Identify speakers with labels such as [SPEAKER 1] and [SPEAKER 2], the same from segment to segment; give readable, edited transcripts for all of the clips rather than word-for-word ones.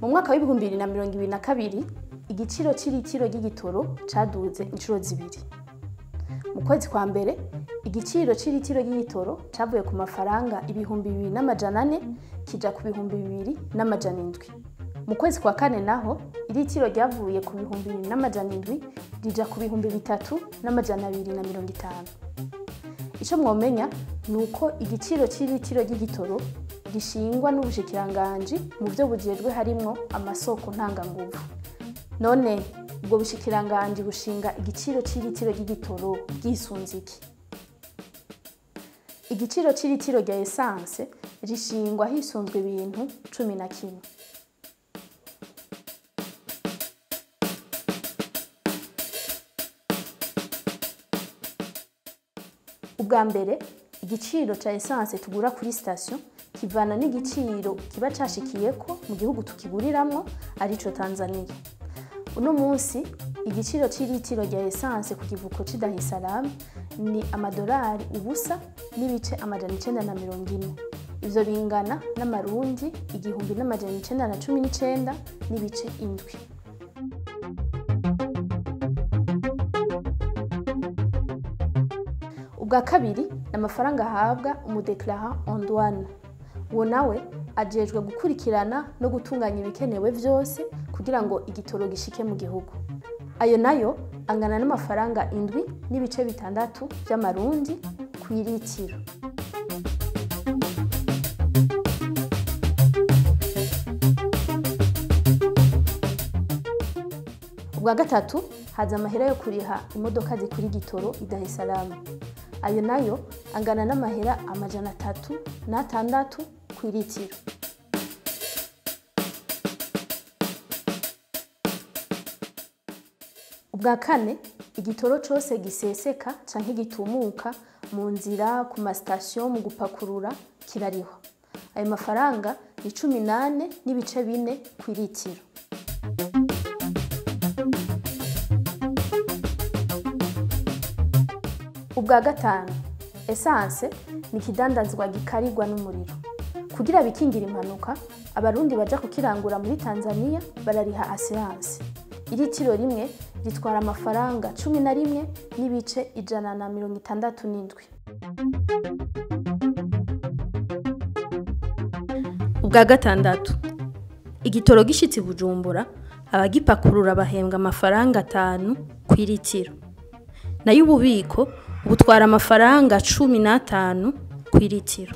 [SPEAKER 1] Mu mwaka wa 2022, igiciro c'iritiro ry'igitoro caduze inshuro zibiri. Mu kwezi kwa mbere, igiciro c'iritiro ry'igitoro cavuye ku mafaranga 2400 kija ku 2700. Mu kwezi kwa kane naho, iritiro ryavuye ku 2700 rija ku 3250. Ico mwomenya ni uko igiciro c'iritiro ry'igitoro gishingwa n'ubushikiranganji mu vyo bujejwe harimwo amasoko ntanganguvu. None ubwo bushikiranganji bushinga igiciro c'iritiro ry'igitoro bwisunze iki? Igiciro c'iritiro rya essence rishingwa hisunzwe ibintu 11. Ubwa mbere, igiciro ca essence tugura kuri station kivana n'igiciro kiba cashikiyeko mu gihugu tukiguriramwo, arico Tanzania. Uno munsi igiciro c'iritiro rya essence ku kivuko c'i Dar es Salaam ni amadolari 0.940. Ivyo bingana n'amarundi 1919.7. Ubwa kabiri ni amafaranga ahabwa umudeclarant en douane. Uwo nawe ajejwe gukurikirana no gutunganya ibikenewe vyose kugira ngo igitoro gishike mu gihugu. Ayo nayo angana n'amafaranga 7.6 vy'amarundi kw'iritiro. Ubwa gatatu, haza amahera yo kuriha imodoka zikura igitoro i Dar es Salaam. Ayo nayo angana n'amahera 306 kw'iritiro. Ubwa kane, igitoro cose giseseka canke gitumuka mu nzira, ku masitasiyo, mu gupakurura, kirarihwa. Ayo mafaranga ni 18.4 kw'iritiro. Ubwa gatanu, essence ni ikidandazwa gikarirwa n'umuriro. Kugira bikingira impanuka, abarundi baja kukirangura muri Tanzania barariha assurance. Iritiro rimwe ritwara amafaranga 11.167. Ubwa gatandatu, igitoro gishitse i Bujumbura, abagipakurura bahembwa amafaranga 5 kw'iritiro. Nayo ububiko butwara amafaranga 15 kw'iritiro.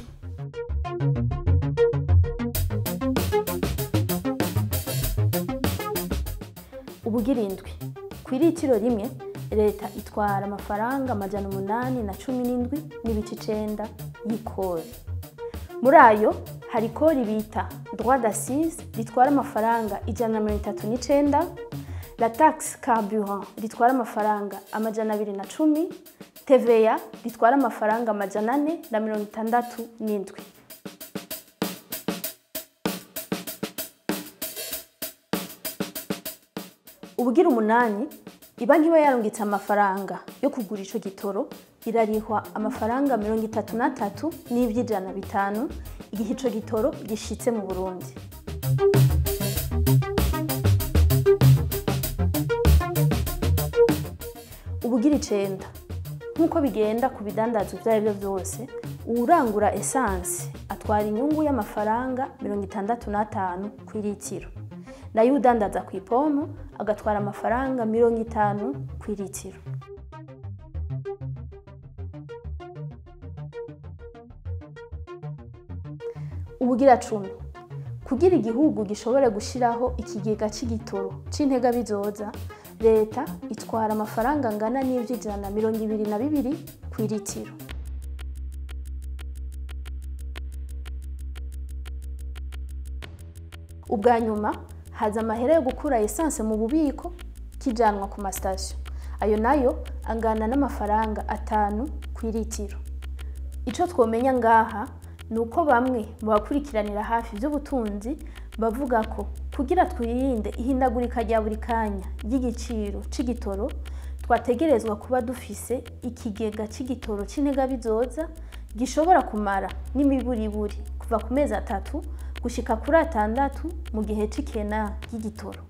[SPEAKER 1] Ubugira indwi, kw'iritiro rimwe leta itwara amafaranga 817.9 y'ikori. Muri ayo hari ikori bita droit d'assise ritwara amafaranga 139, la taxe carburant ritwara amafaranga 210, TVA ritwara amafaranga 467. Ubugira umunani, ibanki iba yarungitse amafaranga yo kugura ico gitoro irarihwa amafaranga 33.500 igihe ico gitoro gishitse mu Burundi. Ubugira icenda, nk'uko bigenda ku bidandazwa ivyo arivyo vyose, uwurangura essence atwara inyungu y'amafaranga 65 kw'iritiro, nayo udandaza kw'ipompo agatwara amafaranga 50 kw'iritiro. Ubugira 10, kugira igihugu gishobore gushiraho ikigega c'igitoro c'intega bizoza, leta itwara amafaranga angana n'ivyo 122 kw'iritiro. Ubwa nyuma, haza amahera yo gukura essence mu bubiko kijanwa ku masitasiyo. Ayo nayo angana n'amafaranga 5 kw'iritiro. Ico twomenya ngaha ni uko bamwe mu bakurikiranira hafi ivy'ubutunzi bavuga ko kugira twirinde ihindagurika rya buri kanya ry'igiciro c'igitoro, twategerezwa kuba dufise ikigega c'igitoro c'intega bizoza gishobora kumara n'imiburiburi kuva ku mezi 3 Gushika kuri 6 mu gihe c'ikena ry'igitoro.